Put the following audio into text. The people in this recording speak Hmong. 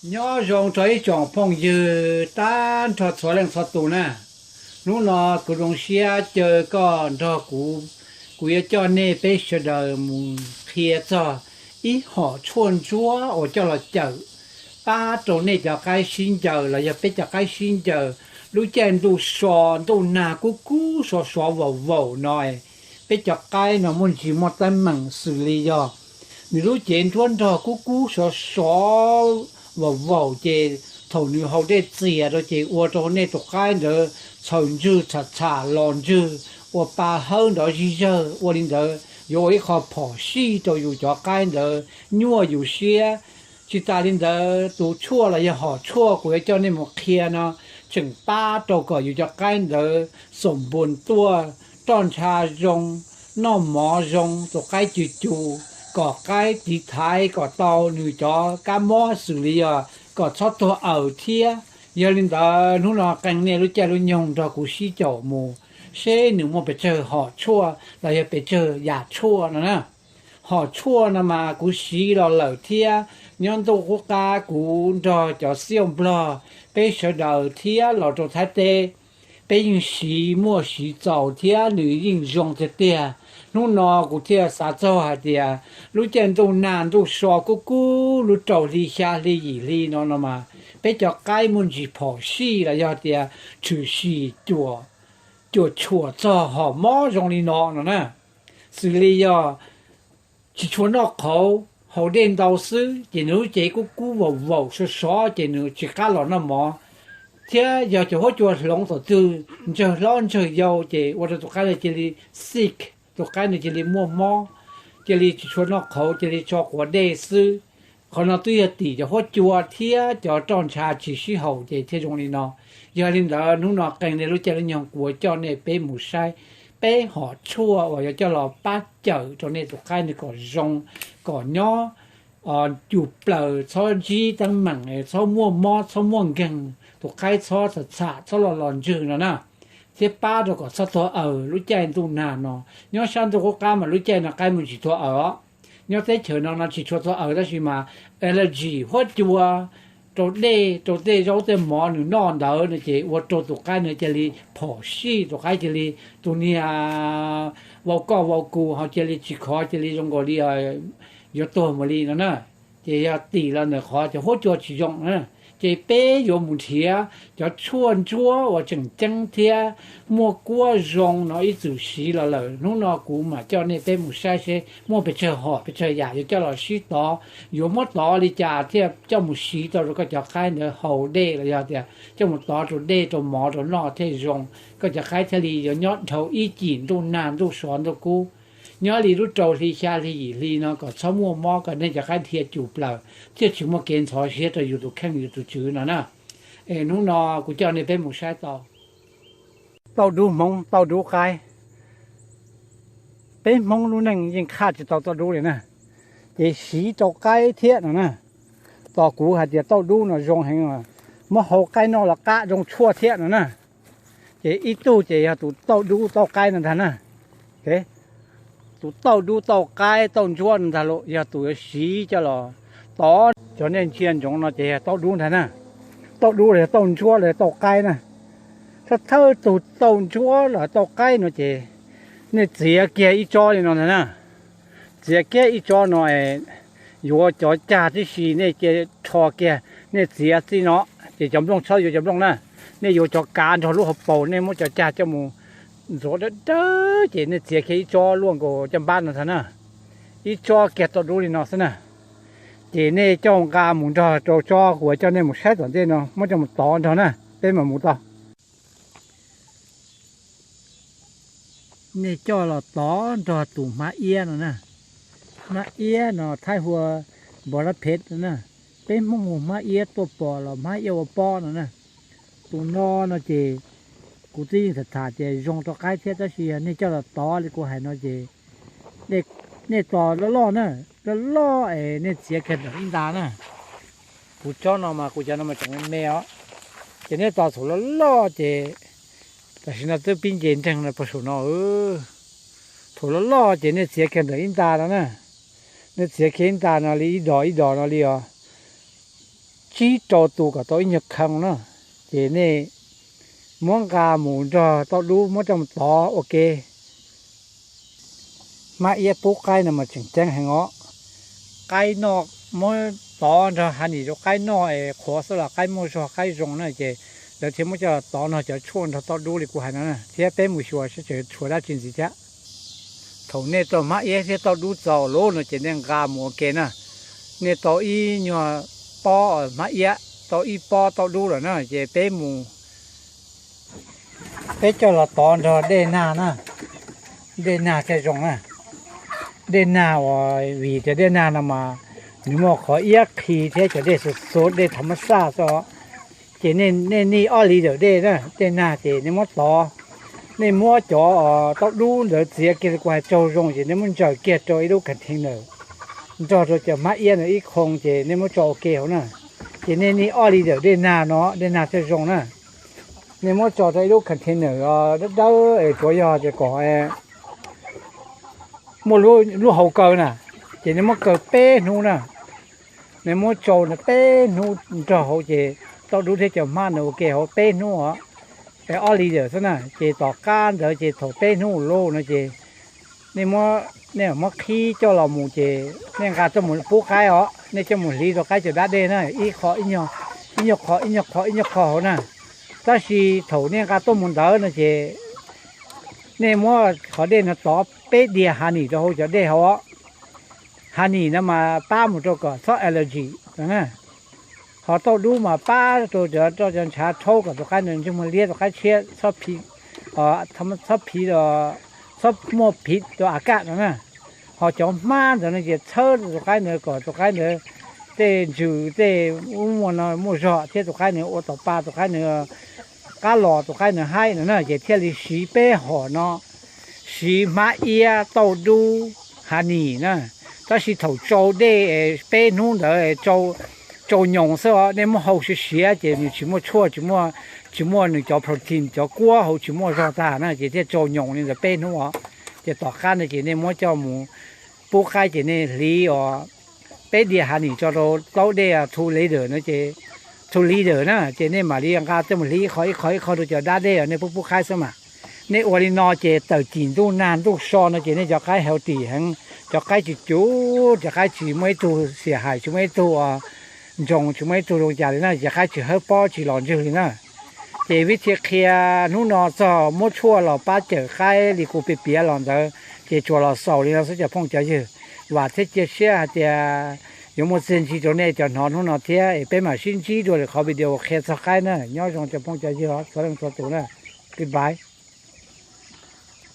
Nyob zoo rau ib tsoom phooj ywg tag nrho txhua leej txhua tus na. Hnub no kuv zoo siab caw koj nrog kuv, kuv yuav coj nej peb sawv daws mus qhia txog ib hom tshuaj ntsuab uas coj los cawm pab rau nej cov qaib sib ncaws los yog peb cov qaib sib ncaws lub caij ntuj so ntuj nag kub kub sov sov vaum vaum no. Peb cov qaib no muaj ntsis muaj teeb meem xws li yog nws lub cev nruab nrog kub kub sov sov vaum vaum ces thaum nws haus dej txias rau ces ua rau nej tus qaib ntawd txhaws ntswg txham txham los ntswg ua pa hawb nrov zig zawg, ua li ntawd yuav ua ib qho phom sij rau yus cov qaib ntawd nyuaj yus siab. Tsis tas li ntawd tus tshuaj los yog hom tshuaj kuv yuav coj nej mus qhia no tseem pab rau kom yus cov qaib ntawd xoom npus tuaj, roj ntsha zoo, noj mov zoo, tus qaib cus cus, kom qaib tiv thaiv kom tau nws cov kab mob xws li yog kom txhob tuag aws thiab. Yog li ntawd hnub no qee nej lub caij lub nyoog nrog kuv sib caum mus seb nws muaj pes tsawg hom tshuaj los yog pes tsawg yam tshuaj no na. Hom tshuaj no mas kuv siv los lawm thiab, nyob ntuj qub qab kuv nrog cov xiaj nplog peb sawv daws thiab los rau Thaib teb, peb yeej siv muaj siv txaus thiab nws yeej zoo tiag tiag. Hnub no kuv thiaj xav txog hais tias lub caij ntuj nag ntuj so kub kub lub rau hli xya hli yim hli no no mas peb cov qaib muaj ntsis phom sij los yog tias tshwm sim cuam tshuam txog hom mob zoo li no no na. Xws li yog tsis tshua noj qhauv, haus dej ntau xwb ces nws lub cev kub kub vaum vaum sov sov ces nws tsis qab los noj mov, thiab yog cov huab cua hloov thaum twg ntsawg hlob ntsawg yau ces ua rau tus qaib no cia li sick, tus qaib no cia li muaj mob, cia li tsis tshua noj qhauv, cia li tso quav dej xwb. Qhov no twb yog tim cov huab cua thiab cov roj ntsha tsis sib haum ces thiaj zoo li no. Yog li ntawd hnub no qee nej lub caij lub nyoog kuv yuav coj nej peb mus saib peb hom tshuaj uas yuav coj los pab cawm rau nej tus qaib nws kom zoo, kom nyob cus plaws, txhob ntsib teeb meem, txhob muaj mob txhob muaj nkeeg, tus qaib txhob txham txham txhob los los ntswg no na. Thiab pab rau kom txhob tuag aws lub caij ntuj nag no. Nyob sab ntuj qub qab mas lub caij no qaib mus tsis tuag aws os. Nyob teb chaws no no tsis tshua tuag aws tab sis mas allergy huab cua rau dej rau tej zaub tej mov nws noj ntawd no ces ua rau tus qaib no cia li phom sij, tus qaib cia li tus niag vau koj vau kuv ho cia li tsis khov, cia li zoo nkaus li yuav tuag mus li no na. Ces yog tim los ntawm qhov cov huab cua tsis zoo na. Ces peb yuav mus nrhiav cov tshuaj ntsuab uas tseem ceeb thiab muaj kuab zoo no ib txwm siv los lawm. Hnub no kuv mam coj nej peb mus saib seb muaj pes tsawg hom pes tsawg yam yuav coj los sib tov, yuav muab tov li cas thiaj coj mus siv tau rau koj cov qaib ntawd haus dej los yog tias coj mus tov rau dej rau mov rau noj thiaj zoo. Koj cov qaib thiaj li yuav nyob dhau ib cim ntuj nag ntuj sov ntuj kub. Nyob li lub rau hli xya hli yim hli no kom txhob muaj mob, kom nej cov qaib dhia cus plaws thiaj tsis muaj kev ntxhov siab rau yus tus kheej yus tus tswv no na. Es hnub no kuv coj nej peb mus saib tau tauj dub Hmoob tauj dub qaib. Peb Hmoob lub neej yeej qhaj tsis tau tauj dub li na, ces siv rau qaib thiab no na. Tos kuv hais tias tauj dub no zoo heev, muab hau qaib noj los qab zoo tshuaj thiab no na. Ces ib tug ces yog tus tauj dub tauj qaib no ntag na. Tus tauj dub tauj qaib tauj ntsuab no ntag los yog tus yuav siv coj los tov cov nej ntsia ntsoov no ces yog tauj dub ntag na. Tauj dub los yog tauj ntsuab los yog tauj qaib na. Thawj thawj tus tauj ntsuab los tauj qaib no ces nej txiav kiag ib tsob li no ntag na. Txiav kiag ib tsob no, yuav cov cag tib si nej cia rho kiag, nej txiav txij no, ces cov nplooj txhob yuav cov nplooj na. Nej yuav cov kav nrog lub hauv paus, nej muab cov cag coj mus ntxuav dawb dawb ces nej txiav kiag ib tsob luaj nkaus caj npab no ntag na. Ib tsob kiag tauj dub li no xwb na. Ces nej coj nqa mus nrog rau tsob kuv coj nej mus saib tom ntej no muab coj mus tov nrog na, peb mam mus tau. Nej coj los tov nrog tus hmab iab no na. Hmab iab no Thaib hu ua npov lab phev no na. Peb Hmoob hu hmab iab tuaj pom los hmab iab ua pob no na. Tus no no ces kuv twb yeej tham tham tias zoo rau qaib thiab tab sis yog nej coj los tov li kuv hais no ces nej tos loj loj na, loj loj es nej txiav kiag ntawm ib nta na. Kuv tsob no mas kuv cov no mas tseem me me os. Ces nej tos thaum loj loj ces tam sim no twb pib nce nreeg no puag saum no. Thaum loj loj ces nej txiav kiag ntawm ib nta no na. Nej txiav kiag ib nta no li ib dos ib dos no li os. tsib rau tus kom tau ib nyuag khoo na, ces nej muab nqa mus nrog tauj dub muab coj mus tov ua ke. Hmab iab pub qaib no mas tseem ceeb heev os. Qaib noj, muab tov nrog honey rau qaib noj es qhuav xwb los qaib muaj zog qaib zoo na, ces lawv thiaj muab coj tov nrog cov tshuaj nrog tauj dub li kuv hais no na, thiab peb mus xyuas saib tseem tshuav dab tsi ntxiv thiab. Thaum nej tau hmab iab thiab tauj dub txaus lawm no ces nej nqa mus ua ke na. Nej tau ib nyuag pob hmab iab, tau ib pob tauj dub lawm na, ces peb mus, peb coj los tov nrog dej nag na. Dej nag thiaj zoo na. Dej nag uas vim tias dej nag no mas nws muaj qhov iab qhi thiab cov dej xuv xuv, dej thav mab xaj xwb os. Ces nej nij ob li tawm dej na, dej nag ces nej muab tov, nej muab cov tauj dub ntawd txiav kiag li kuv hais tsaug zoo ces nej muab ntsaws kiag rau ib lub container nrog rau cov hmab iab ntawd ib khoo ces nej muab tso ua ke hauv na. Ces nej nij ob li tawm dej nag no, dej nag thiaj zoo na. Nej muab tso rau ib lub container dawb dawb es tsuav yog tias kom muaj lub hauv kaw na, ces nej muab kaw peb hnub na. Nej muab tsau peb hnub nrog hauv ces tauj dub thiab cov hmab ntawd ua ke hauv peb hnub os. Es ob li tawm xwb na, ces tom qab ntawd ces thaum peb hnub lawm no ces nej muab, nej muab qhib coj los mus ces nej nqa coj mus pub qaib os, nej coj mus hliv rau qaib cov dab dej na, ib qho ib nyuag, ib nyuag qho ib nyuag qho ib nyuag qho hauv na. Tab sis thaum nej nqa tuaj mus ntawd no ces nej muab qhov dej no tov peb diav honey rau hauv cov dej hauv os. Honey no mas pab mus rau kom txhob allergy no na. Ho tauj dub mas pab rau cov, rau cov ntshav rhaub kom tus qaib ntawd ntsej muag liab, tus qaib tshiab, txhob phiv, txhob phiv, txhob muaj phiv rau a kaj no na. Ho cov hmab ntawd no ces txhawb rau tus qaib ntawd kom tus qaib ntawd tej ntsws tej ub muaj no muaj zog thiab tus qaib ntawd ua tau pa, tus qaib ntawd qab los, tus qaib ntawd haib no na, ces thiaj li siv peb hom no, siv hmab iab, tauj dub, honey na. Tab sis thaum tsau dej peb hnub ntawd tsau nyoos xwb os, nej muab hau siav siav ces nws tsis muaj tshuaj, tsis muaj, tsis muaj nws cov protein, cov kuab hauv tsis muaj zog tag na, ces thiaj tsau nyoos li ntawd peb hnub os. Ces tom qab ntawd ces nej muab coj mus pub qaib ces nej hliv os, peb diav honey tso rau plaub dej two liter no ces, two liter na, ces nej mam li nqa coj mus hliv ib qho ib qho ib qho rau cov dab dej os, nej pub pub qaib xwb mas. Nej ua li no ces tawm cim ntuj nag ntuj so no ces nej cov qaib healthy heev, cov qaib tsis cuv, cov qaib tsis muaj ib tug xiam hais, tsis muaj ib tug ntsoo, tsis muaj ib tug zoo cas li na, cov qaib tsis hawb pob tsis los ntswg li na. Ces vib thi qhia hnub no txog muab tshuaj los pab cawm qaib li kuv piav piav los ntawd, ces tsuas los xaus li no xwb cov phooj cov ywg. Vam thiab cia siab hais tias yuav muaj txiaj ntsig rau nej cov hnov hnub no thiab, es peb mam sib ntsib dua lwm qhov video qhia txog qaib na. Nyob zoo cov phooj cov ywg os, txhua leej txhua tus na. Goodbye.